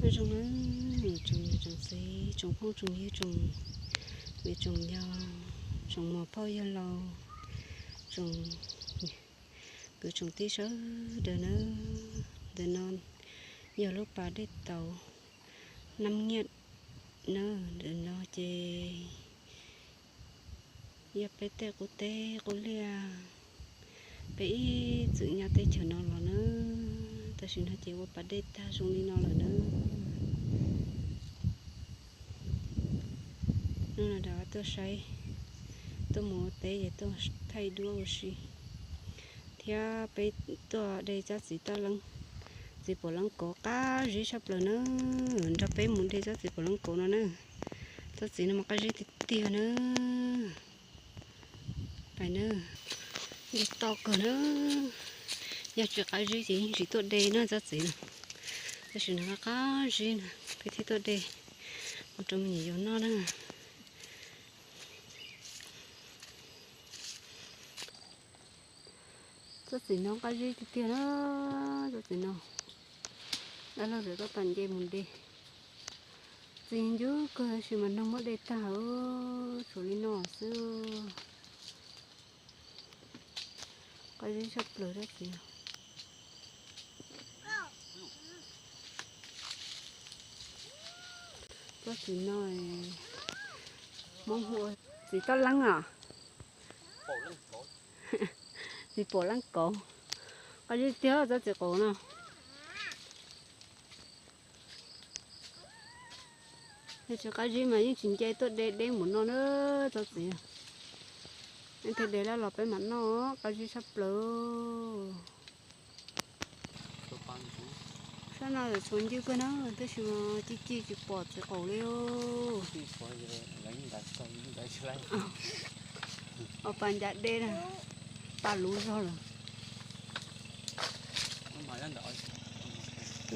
Nyob zoo nawb tsoom niam tsoom txiv, tsoom phooj tsoom ywg, tsoom viv tsoom ncaus, tsoom muam phauj yawg laus, tsoom kwv tsoom tij sawv daws nawb. Ntawm no yog lub pas dej tauv Nab Nyiaj nawb. Ntawm no ces yog peb tej qub teb qub liaj, peb ib txwm nyob teb chaws no los nawb. Tam sim no ces ua pas dej tag zoo li no lawm nawb. Hnub no rov qab tuaj saib, tuaj mus ua teb ces tuaj thaij duab ua si, thiab peb tuaj de tsob txiv toj leeb, txiv pom leeb kauv qab zib saj plaws nawb. Nrog peb mus de tsob txiv pom leeb kauv no nawb. Tsob txiv no mas qab zib tiag tiag nawb. Pais nawb, de tau kawg nawb. Yog tsis qab zib ces yeej tsis tuaj de na tsob txiv no. Tab sis nws qab qab zib na, peb thiaj tuaj de mus rau me nyuam yaus noj na. Tsob txiv no qab zib tiag tiag na, tsob txiv no. Dab laug txawm tuaj tas nce mus de. Txiv ncw kawg tab sis mas noog muab de tag, tshuav li no xwb. Qab zib saj plaws tsob txiv. Tsob txiv no Hmoob hu ua txiv toj leeb os. Txiv pom leej kauv. Qab zib tiag tsob txiv qaub no. Yog tsis qab zib mas yeej tsis nce tuaj de deb mus no na tsob txiv. Leej twg de lawm los peb mam noj, qab zib saj plaws. Sab no yuav tshuav ncw kawg na, tab sis mas ci ci tsis pom txiv qaub li. Ua pas ncav dej na, pas luv zog lawm.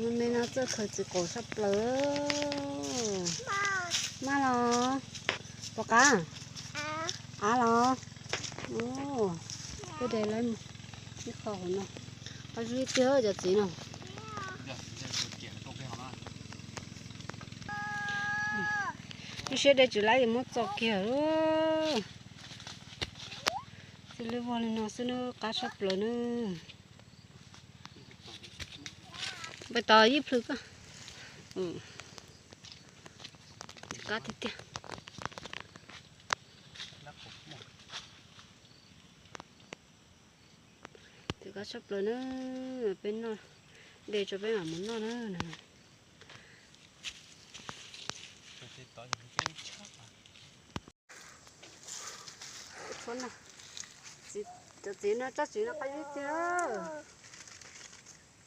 Me me no txawj khaws txiv qaub saj plaws. Maj los? Puas qab? Av los? Tuaj de lawm ib qho hauv no. Qab zib tiag cov txiv no. Lub siab de tsis laib es muab txo kiag. Txij li vog li no xwb na, qab saj plaws na. Pais tos ib plhws koj. Qab tiag tiag. Txiv qab saj plaws na, peb noj, de tso peb mam mus noj na. Cov txiv no, tsob txiv no qab zib tiag,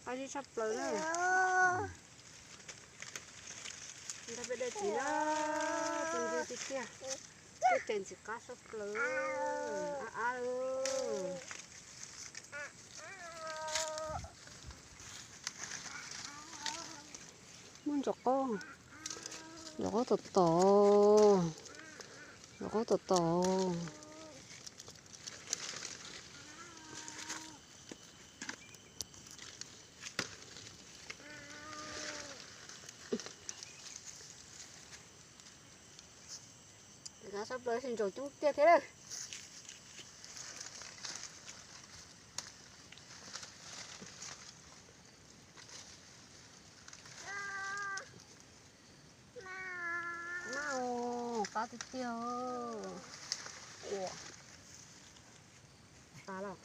qab zib saj plaws na. Nrog peb de txiv na, txiv ncw tiag tiag, peb tes ntxim qab saj plaws, ab ab. Muaj ntsos qaub, ntsos qaub tom tom, ntsos qaub tom tom. Qab saj plaws, ntsos coob tiag thiab lawm. Qab tiag tiag. Ua, qab los?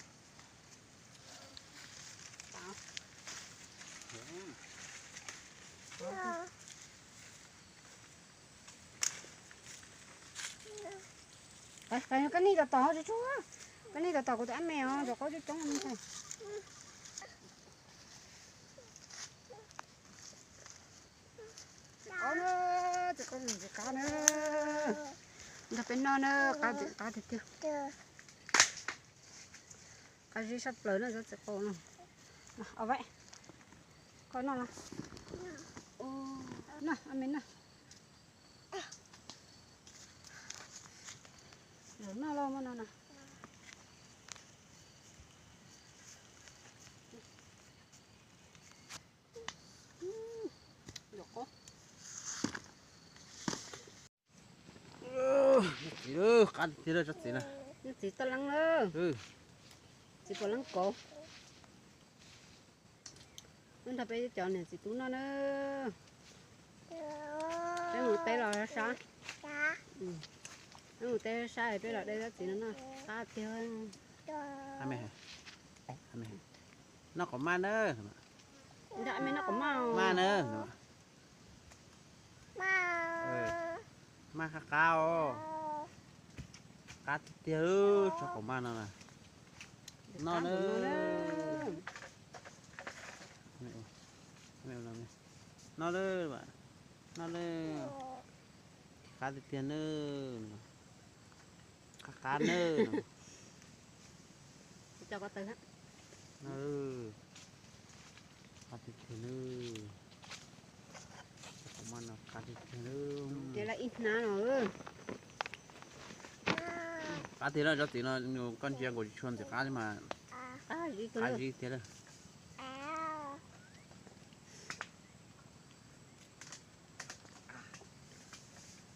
Koj nig tom tom tsuag tsuag, koj nig tom tom kuv tus ab me os, ntsos qaub coob coob ntag. Txiv qaub na, txiv qaub ntxim qab na, nrog peb noj na, qab ntxim qab tiag tiag. Qab zib saj plaws na txiv qaub no. Koj noj los? Noj, ab me noj. Zaum noj los muaj no na. Ntsos qaub, Qab tiag tiag lawm tsob txiv na. Txiv toj leeb lawm. Txiv puas leeb kauv. Wb nrog peb cov niam txiv tub noj na. Peb mus teb los sab. Peb mus teb sab peb los de tsob txiv no noj. Qab tiag. Noj qhov maj na. Nrog me noj qhov maj. Maj na. Maj qab qab os. Qab tiag tiag tsob qhov maj no na. Noj na. Noj na. Noj na. Qab tiag tiag na. Qab qab na. Qab tiag tiag na. Qab tiag tiag na. Ces lawv ib hnab no. Qab tiag na tsob txiv no, koj ntsia nkaus tsis tshua ntxim qab mas qab zib tiag lawm.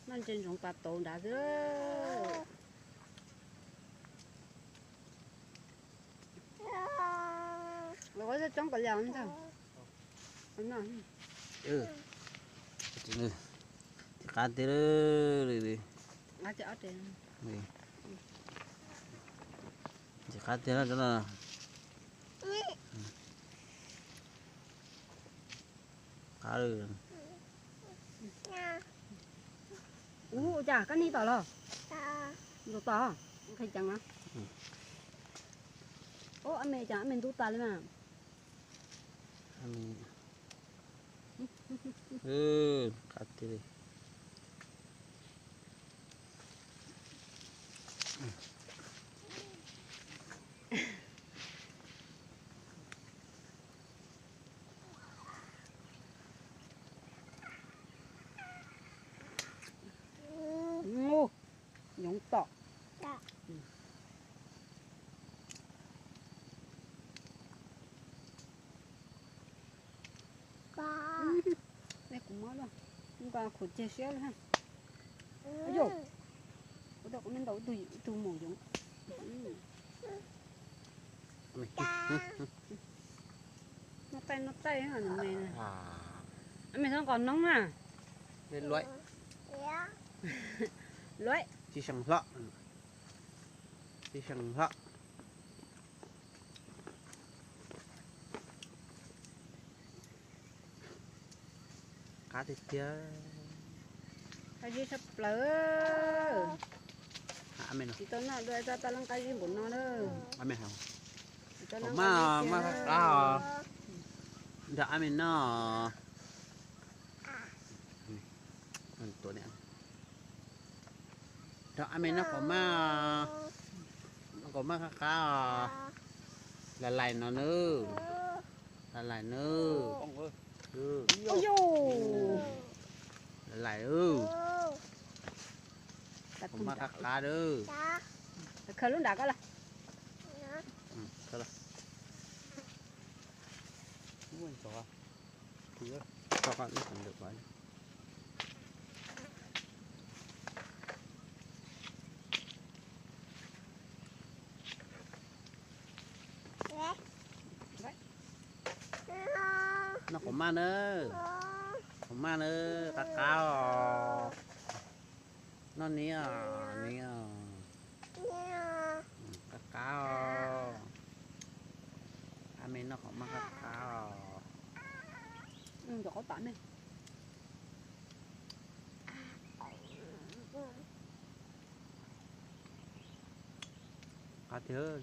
Noj ntse ntsoov pas tauv nrad xwb. Los coob kaus liam ntag. Ntxim qab tiag. Ntxim qab tiag no. Qab. Ua cas koj nig tom los? Ntxuav tom, qhia ceev na. Ub, ab me cas ab me ntub tas li mas. Qab tiag li. Yoov tom. Kuv muab, nqa khuv ceg siab li ha. Yog, kuv tau me ntau ib tug maum yoov. Noj taij noj taij me. Me txhob nqos noob na. Luav. Tsis seem hlob. Tsis seem hlob. Qab tiag tiag. Qab zib sab plaws. Tsis tau noj dua tsob toj leeb qab zib npaum no na. Maj maj qab qab os. Nrog ab me noj. Nrog ab me noj qhov maj, noj qhov maj qab qab os. Lais lais no nawb. Lais lais nawb. Lais lais. Qhov maj qab qab nawb. Khaws lub nram ko los. Noj qhov maj nawb. Qhov maj nawb, qab qab os. Noj niam niam. Qab qab os. Ab me noj qhov maj qab qab os. Qab tiag.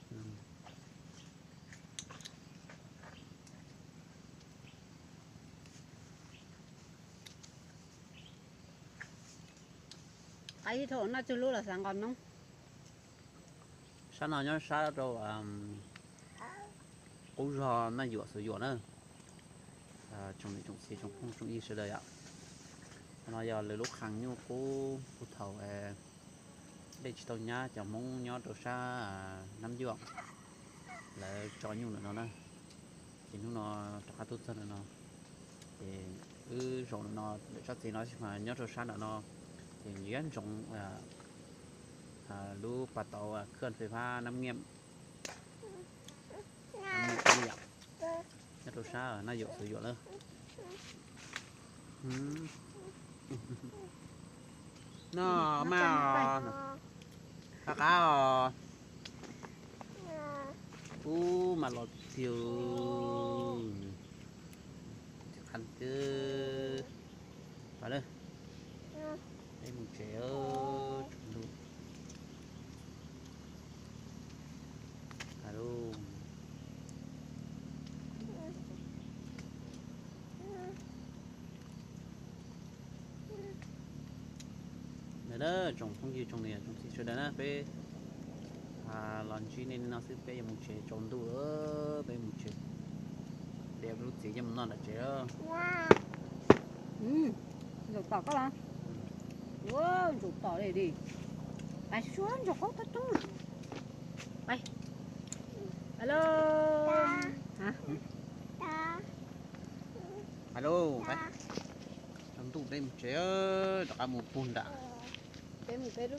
Qab ib dhau noj tsawg lub los xav nqos noob. Sab no nyob sab rau qub zog Naj Yuam Xuv Yuam na. Tsoom niam tsoom txiv tsoom phooj tsoom ywg sawv daws yom, no yog lawv lub qhee nyuj qub puag thaum dej tsis tau nyab cov Hmoob nyob rau sab Nab Yuam, lawv tso nyuj ntawm no na. Ces hnub no rov qab tuaj txog ntawm no, ces wb zaum ntawm no, lawv tsob txiv no tab sis mas nyob rau sab nram no, ces nws yuav ntsoov Lub pas tauv khwj fais fab nab nyiaj, nab nyiaj nyob rau sab Naj Yuam Xus Yuam lawm. Noj mas os, qab qab os. Ub, mas los tiag, qab tiag. Pab lawm, peb mus tsev tsaus ntuj. Ntawd tsoom phooj ywg tsoom niam tsoom txiv sawv daws na, peb los ntsib nej li no xwb, peb yuav mus tsev tsaus ntuj, peb mus tsev. Peb lub txiv coj mus noj nram tsev. Zaum tom koj los? Zaum tom li li. Pais suab ntsaum qaub toj roob. Pais. Alo. Alo, pais. Tsaus ntuj peb mus tsev, rov qab mus puag nram. Peb mus peb lub